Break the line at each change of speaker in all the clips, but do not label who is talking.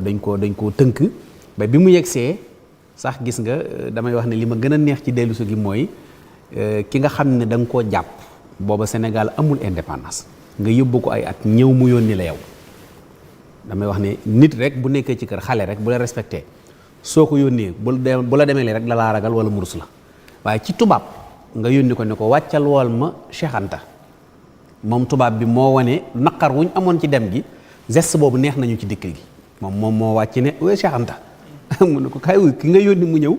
dañ koo tënk ba bi mu yegsee sax gis nga damay wax ne li ma gën a neex ci dellusi gi mooy ki nga xam ne da nga koo jàpp booba Sénégal amul indépendance nga yóbbu ko ay at ñëw mu yónni la yow damay wax ne nit rek bu nekkee ci kër xale rek bu la respecté soo ko yónnee bu la demee rek la laa ragal wala murus la waaye ci tubaab nga yónni ko ne ko wàccal wool ma Cheikh Anta moom tubaab bi moo wane naqar wuñ amoon ci dem gi geste boobu neex nañu ci dikkal gi moom moo wàcc ne we Cheikh Anta mu ne ko kay ki nga yónni mu ñëw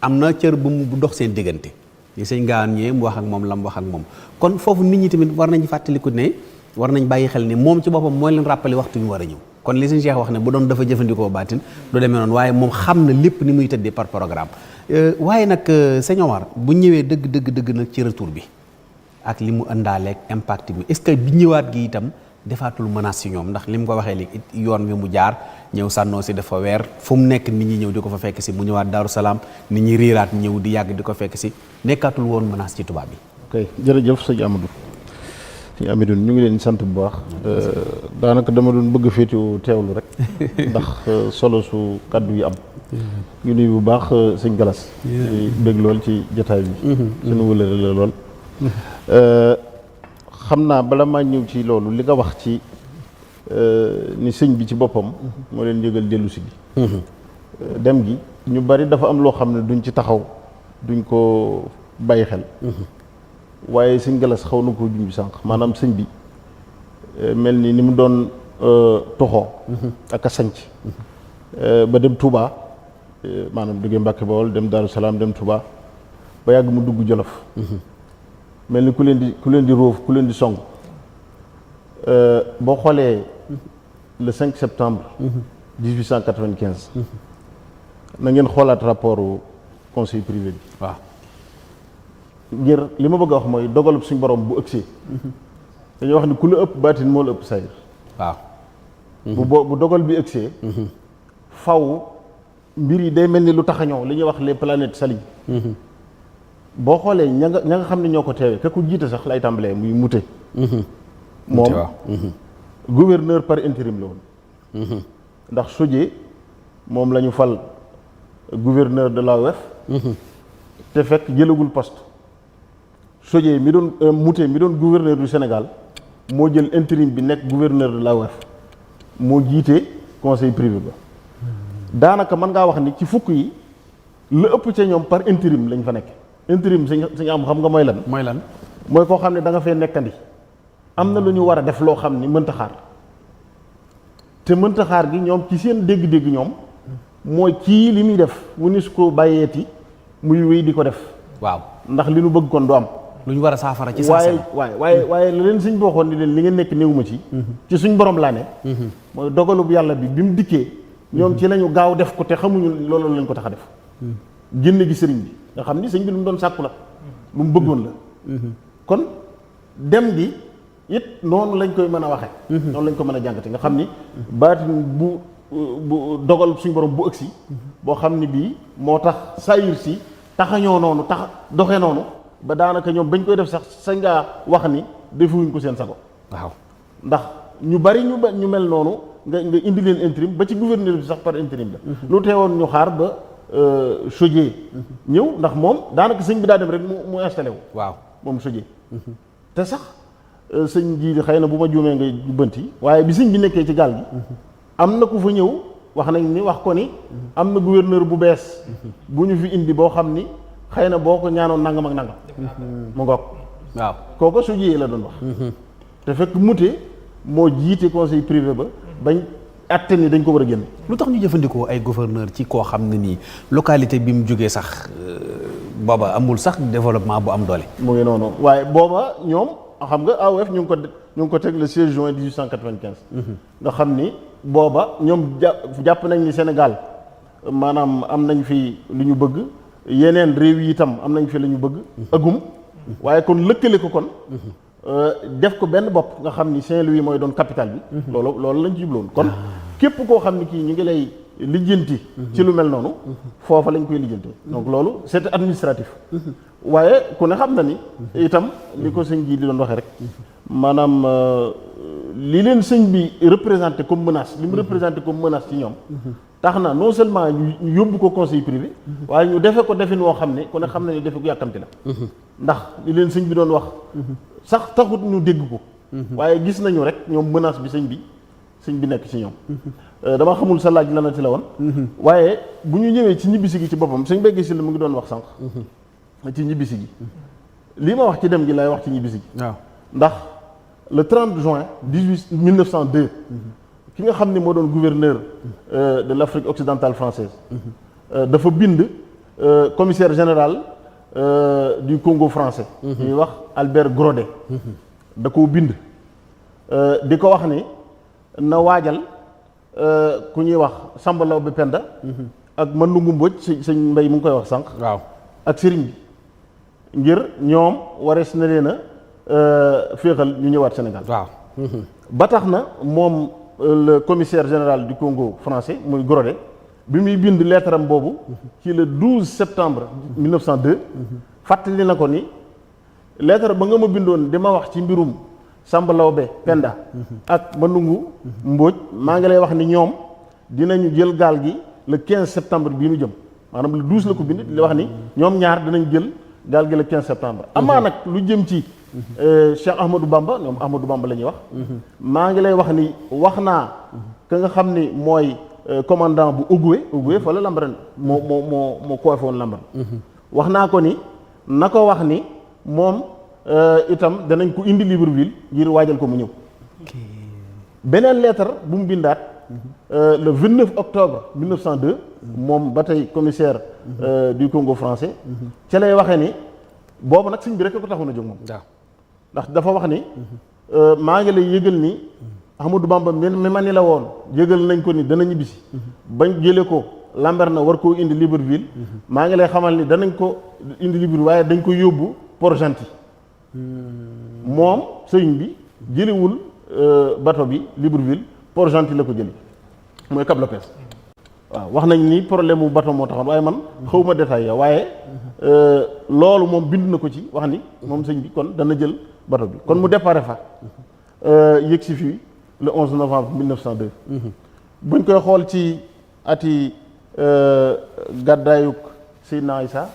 am na cër bu mu dox seen diggante li sëñ gaan ñëwee mu wax ak moom la mu wax ak moom kon foofu nit ñi tamit war nañ fàttaliku ne war nañ bàyyi xel ne moom ci boppam mooy leen rappelé waxtu ñu war a ñëw kon li sëñ Cheikh wax ne bu doon dafa jëfandikoo baatin du demee noonu waaye moom xam na lépp ni muy tëddee par programme waaye nag sëñ Omar bu ñëwee dëgg nag ci retour bi ak li mu ëndaaleeg impact bi est-ce que bi ñëwaat gi itam defaatul menace ci ñoom ndax li mu ko waxee léegi yoon wi mu jaar ñëw sànnoo si dafa weer fu mu nekk nit ñi ñëw di ko fa fekk si mu ñëwaat Daaru Salaam nit ñi riiraat ñëw di yàgg di ko fekk si nekkaatul woon menace ci tubaab bi.
ok jërëjëf sëñ Amadou. sëñ Amadou ñu ngi leen sant bu baax. daanaka dama doon bëgg féetu teewlu rek ndax solo su kàddu yi am. ñu nuyu bu baax sëñ Galas. di bëgg lool ci jotaay bi. suñu wëlëre la lool. xam naa bala maa ñëw ci loolu li nga wax ci ni sëñ bi ci boppam moo leen yëgal dellu si gi dem gi ñu bari dafa am loo xam ne duñ ci taxaw duñ ko bàyyi xel waaye sëñ Galas xaw na koo junj sànq maanaam sëñ bi mel ni mu doon toxoo ak a sanc ba dem Touba maanaam jógee Mbàkke Bawol dem Daaru Salaam dem Touba ba yàgg mu dugg Jolof mel ni ku leen di róof ku leen di song boo xoolee le 5 septembre 1895 na ngeen xoolaat rapport conseil privé bi
waaw
ngir li ma bëgg a wax mooy dogalub suñ borom bu ëgsee dañuy wax ni ku la ëpp baatin moo la ëpp sayir waaw bu dogal bi ëgsee faw mbir yi day mel ni lu taxañoo li ñuy wax les planètes s'alignent boo xoolee ña nga xam ne ñoo ko teewee ka ku jiite sax lay tàmbalee muy mute moom gouverneur par intérim la woon ndax Sodié moom la ñu fal gouverneur de l'AOF te fekk jëlagul poste Sodié mi doon mute mi doon gouverneur du Sénégal moo jël intérim bi nekk gouverneur de l'AOF moo jiite conseil privé ba daanaka mën ngaa wax ni ci fukk yi la ëpp ca ñoom par intérim lañ fa nekk intérim suñu am xam nga mooy lan mooy koo xam ne da nga fee nekkandi am na lu ñu war a def loo xam ni mënta xaar te mënta xaar gi ñoom ci seen dégg-dégg ñoom mooy kii li muy def mu ni su ko bàyyeeti muy wéy di ko def
waaw
ndax li nu bëgg kon du am
lu ñu war a saafara ci saa
waaye la leen suñ boo ni leen li ngeen nekk néewuma ci suñ borom laa ne mooy dogalub yàlla bi mu dikkee ñoom ci lañu gaaw def ko te xamuñu loolu lañ ko tax a def génne gi sëriñ bi nga xam ni sëñ bi lu mu doon sàkku la lu mu bëggoon la kon dem gi it noonu lañ koy mën a waxe noonu lañ ko mën a jàngate nga xam ni baatin bu dogal suñu borom bu ëgsi boo xam ni bii moo tax sayir si taxañoo noonu tax doxe noonu ba daanaka ñoom bañ koy def sax sañ ngaa wax ni defuwuñ ko seen sago
waaw ndax
ñu bari ñu mel noonu nga indi leen intérim ba ci gouverneur bi sax par intérim la lu teewoon ñu xaar ba Sodié ñëw ndax moom daanaka sëñ bi daa dem rek mu installé wu
waaw
moom Sodié te sax sëñ ji xëy na bu ma juumee ngay jubbanti waaye bi sëñ bi nekkee ci gaal gi am na ku fa ñëw wax nañ ni wax ko ni am na gouverneur bu bees bu ñu fi indi boo xam ni xëy na boo ko ñaanoon nangam ak nangam mu ngoog
waaw
kooko Sodié la doon wax te fekk mute moo jiite conseil privé ba bañ atte ni dañ ko war a génn.
lu tax ñu jëfandikoo ay gouverneur ci koo xam ne nii localité bi mu jógee sax booba amul sax développement bu am doole.
mu ngi noonu waaye booba ñoom xam nga AOF ñu ngi ko teg le 16 juin 1895. nga xam ni booba ñoom jàpp nañ ni Sénégal maanaam am nañ fi lu ñu bëgg yeneen réew yi itam am nañ fi lu ñu bëgg. agum waaye kon lëkkale ko kon. def ko benn bopp nga xam ni Saint-Louis mooy doon capitale bi. loolu lañ ci jubloon kon képp koo xam ni kii ñu ngi lay lijjanti. ci lu mel noonu. foofa lañ koy lijjantee. donc loolu c'est administratif. waaye ku ne xam na ni. itam li ko sëñ ji di doon waxee rek. maanaam li leen sëñ bi représenté comme menace li mu représenté comme menace ci ñoom tax na non seulement ñu yóbbu ko conseil privé waaye ñu defe ko defin woo xam ne ku ne xam ne defe ko yàkkamti la ndax li leen sëñ bi doon wax sax taxut ñu dégg ko waaye gis nañu rek ñoom menace bi sëñ bi nekk ci ñoom dama xamul sa laaj la na ci la woon waaye bu ñu ñëwee ci ñibbisi gi ci boppam sëñ Bégué Sylla mu ngi doon wax sànq ci ñibbisi gi lii ma wax ci dem gi lay wax ci ñibbisi gi waaw ndax le 30 juin 1902 ki nga xam ne moo doon gouverneur de l'Afrique occidentale française dafa bind commissaire général du Congo français ñuy wax Albert Grodé da koo bind di ko wax ni na waajal ku ñuy wax Samba Laobé Penda ak Mandungu Mbodj sëñ Mbay mu ngi koy wax sànq waaw ak sëriñ bi ngir ñoom warees na leen a féexal ñu ñëwaat Sénégal waaw ba tax na moom le commissaire général du Congo français muy Grodé bi muy bind lettre am boobu ci le 12 septembre 1902 fàttali na ko ni lettre ba nga ma bindoon di ma wax ci mbirum Samba Laobé Penda ak Mandungu Mbodj maa ngi lay wax ni ñoom dinañu jël gaal gi le 15 septembre bii nu jëm maanaam le 12 la ko bind di wax ni ñoom ñaar dinañ jël gaal gi le 15 septembre amaa nag lu jëm ci Cheikh Ahmadou Bamba ñoom Ahmadou Bamba la ñuy wax maa ngi lay wax ni wax naa ka nga xam ni mooy commandant bu Ogooué fa la Lambaréné moo coiffé woon Lambaréné wax naa ko ni na ko wax ni moom itam danañ ko indi Libreville ngir waajal ko mu ñëw beneen lettre bu mu bindaat le 29 octobre 1902 moom ba tey commissaire du Congo français ca lay waxee ni boobu nag sëñ bi rek ko taxoon a jóg moom ndax dafa wax ni maa ngi lay yëgal ni Ahmadou Bamba mi ma ni la woon yëgal nañ ko ni dana ñibbisi bañ jële ko Lambaréné war koo indi Libreville maa ngi lay xamal ni danañ ko indi Libreville waaye dañ ko yóbbu Port-Gentil moom sëriñ bi jëlewul bateau bi Libreville Port-Gentil la ko jëli mooy Cap Lopez waaw wax nañ ni problème mu bateau moo taxoon waaye man xawma détail ya waaye loolu moom bind na ko ci wax ni moom sëñ bi kon dana jël bateau bi kon mu déparé fa yëg si fii le 11 novembre 1902 buñ koy xool ci ati gàddaayuk Seydina Issa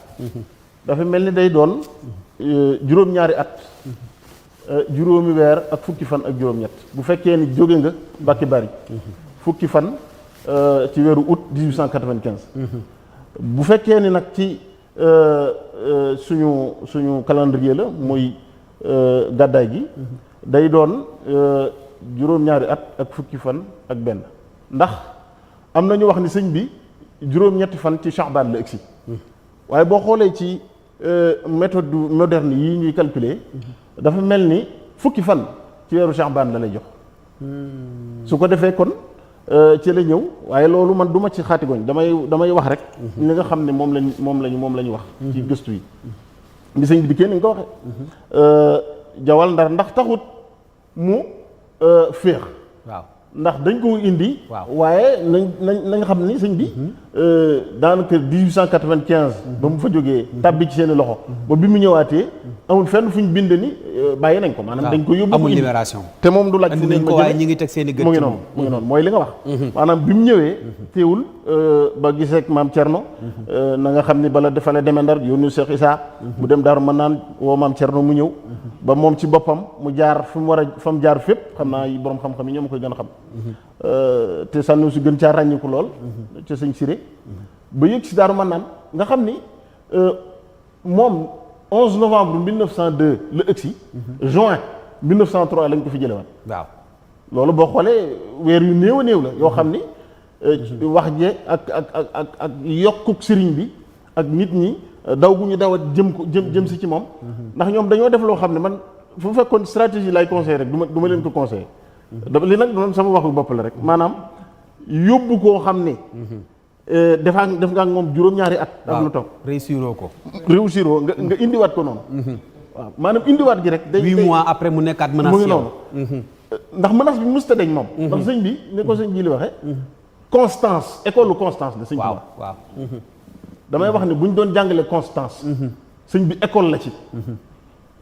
dafa mel ni day doon juróom-ñaari at juróomi weer ak fukki fan ak juróom-ñett bu fekkee ni jóge nga Mbàkke Bari fukki fan ci weeru août 1895 bu fekkee ni nag ci suñu calendrier la muy gàddaay gi day doon juróom-ñaari at ak fukki fan ak benn ndax am na ñu wax ni sëñ bi juróom-ñetti fan ci Chaabaan la egsi waaye boo xoolee ci méthode moderne yi ñuy calculer dafa mel ni fukki fan ci weeru Chaabaan la lay jox su ko defee kon ci la ñëw waaye loolu man du ma ci xaatigoñ damay wax rek li nga xam ne moom la ñu wax ci gëstu yi bi sëñ bi kenn ni nga ko waxee jawal Ndar ndax taxut mu féex waaw ndax dañ ko indi waaye nañ xam ni sëñ bi daanaka 1895 ba mu fa jógee tàbbi ci seeni loxo ba bi mu ñëwaatee amul fenn fu ñu bind ni bàyyi nañ ko maanaam dañ ko yóbbu
amul libération
te moom du laaj fu
nañ ko waaye ñi ngi teg seeni gët
mu ngi noonu mooy li nga wax maanaam bi mu ñëwee teewul ba gisee ak maam Thierno na nga xam ni bala defale demee Ndar yónni Cheikh Issa mu dem Daaru Manaan woo maam Thierno mu ñëw ba moom ci boppam mu jaar fi mu war a fa mu jaar fépp xam naa borom xam-xam yi ñoo ma koy gën a xam te sànni si gën caa ràññiku lool ca sëñ Siré ba yëg si Daaru Manaan nga xam ni moom 11 novembre 1902 la ëgsi juin 1903 lañ ko fi jëlewaat
waaw
loolu boo xoolee weer yu néew a néew la yoo xam ni wax je ak yokkuk sëriñ bi ak nit ñi daw gu ñu dawat jëm si ci moom ndax ñoom dañoo def loo xam ne man fu fekkoon stratégie lay conseillé rek du ma leen ko conseillé li nag doon sama waxu bopp la rek maanaam yóbbu koo xam ne def nga ak moom juróom-ñaari at ak lu toog
réussiroo ko
nga indiwaat ko noonu waaw maanaam indiwaat gi rek
8 mois après mu nekkaat menace
mu ngi noonu ndax menace bi musta deñ moom ndax sëñ bi ni ko sëñ ji li waxee constance école constance de sëñ bi
waaw
damay wax ne bu ñu doon jàngale constance sëñ bi école la ci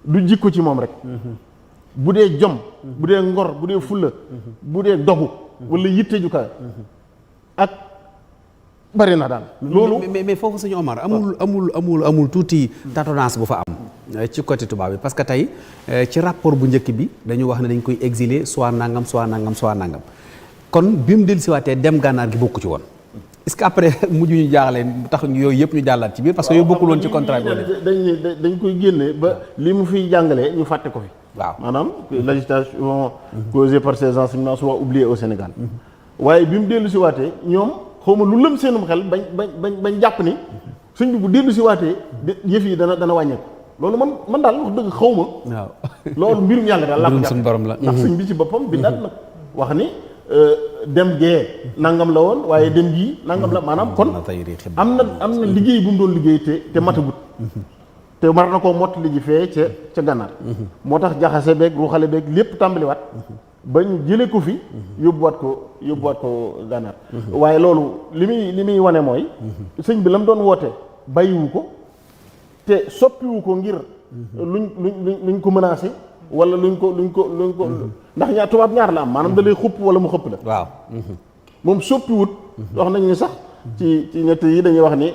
du jikko ci moom rek bu dee jom bu dee ngor bu dee fulla bu dee dogu wala yitte ju kawe ak bari na daal loolu
mais foofu suñu Omar amul tuuti tâtonnance bu fa am ci côté tubaab bi parce que tey ci rapport bu njëkk bi dañu wax ne dañ koy exiler soit nangam kon bi mu dellusiwaatee dem gànnaar gi bokku ci woon est-ce que après mujj ñu jaaxle tax yooyu yëpp ñu jàllaat ci biir parce que yooyu bokkul woon ci contrat bi
dañ koy génne ba li mu fiy jàngalee ñu fàtte ko fi
waaw
maanaam l'agitation causée par ces enseignements soit oubliée au Sénégal waaye bi mu dellusiwaatee ñoom xawma lu lëm seenum xel bañ jàpp ni sëñ bi bu dellusiwaatee yëf yi dana wàññeeku loolu man daal wax dëgg xawma waaw loolu mbirum yàlla daal laa ko jàpp
borom la
ndax sëñ bi ci boppam bi daat nag wax ni dem gee nangam la woon waaye dem gii nangam la maanaam kon am na liggéey bu mu doon liggéey te matagut te war na koo mott li ji fee ca gànnaar moo tax jaxase beeg ruuxale beeg lépp tàmbaliwaat ba ñu jële ko fi yóbbuwaat ko gànnaar waaye loolu li muy wane mooy sëñ bi la mu doon woote bàyyiwu ko te soppiwu ko ngir luñ ko menacé wala luñ ko ndax tubaab ñaar la am maanaam da lay xupp wala mu xëpp la
waaw
moom soppiwut wax nañu ni sax ci ñett yi dañuy wax ni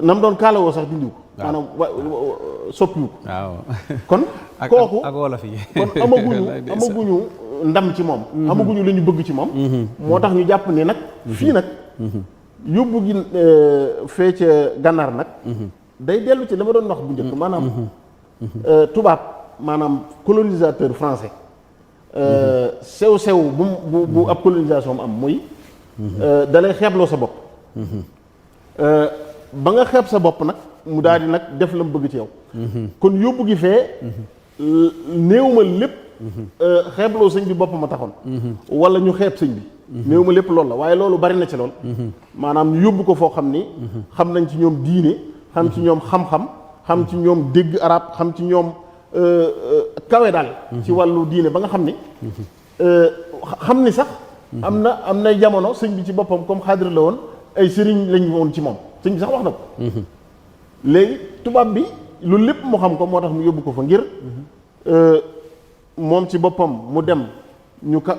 nam doon kaalawoo sax dindiw ko maanaam soppiwu ko waaw kon kooku
ak wolof yi
kon amaguñu ndam ci moom amaguñu li ñu bëgg ci moom moo tax ñu jàpp ni nag fii nag yóbbu gi fee ca gànnaar nag day dellu ci li ma doon wax bu njëkk maanaam tubaab maanaam colonisateur français sew bu ab colonisation am muy dalay xeebloo sa bopp ba nga xeeb sa bopp nag mu daal di nag def la mu bëgg ci yow kon yóbbu gi fee néew ma lépp xeebloo sëñ bi boppam a taxoon wala ñu xeeb sëñ bi néew ma lépp loolu la waaye loolu bari na ci lool maanaam ñu yóbbu ko foo xam ni xam nañ ci ñoom diine xam ci ñoom xam-xam xam ci ñoom dégg arab xam ci ñoom kawe daal ci wàllu diine ba nga xam ni xam ni sax am na jamono sëñ bi ci boppam comme xaadir la woon ay sëriñ lañ woon ci moom sëñ bi sax wax na ko léegi tubaab bi loolu lépp mu xam ko moo tax mu yóbbu ko fa ngir moom ci boppam mu dem ñu ka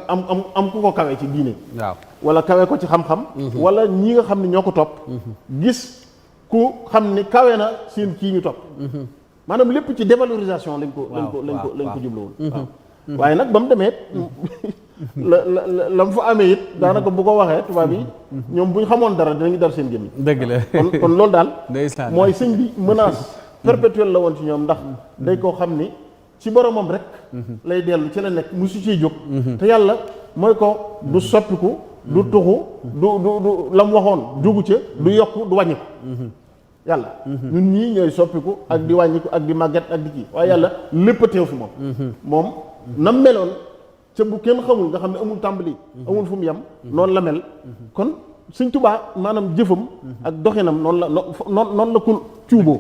am ku ko kawe ci diine
waaw
wala kawe ko ci xam-xam wala ñi nga xam ne ñoo ko topp gis ku xam ni kawe na seen kii ñu topp maanaam lépp ci dévalorisation lañ ko jublu woon waaw waaye nag ba mu demee la mu fa amee it daanaka bu ko waxee tubaab yi ñoom bu ñu xamoon dara dinañu dar seen gémmiñ
dëgg la
kon loolu daal mooy sëñ bi menace perpétuelle la woon ci ñoom ndax day koo xam ni ci boromam rek lay dellu ci la nekk musu ciy jóg te yàlla mooy ko du soppiku du tuxu du la mu waxoon jógu ca du yokku du wàññiku yàlla ñun ñii ñooy soppiku ak di wàññiku ak di màgget ak di kii waaye yàlla lépp a teew fi moom nam meloon ca bu kenn xamul nga xam ne amul tàmbali amul fu mu yem noonu la mel kon Sëñ Tuubaa maanaam jëfam ak doxinam noonu la ko cuuboo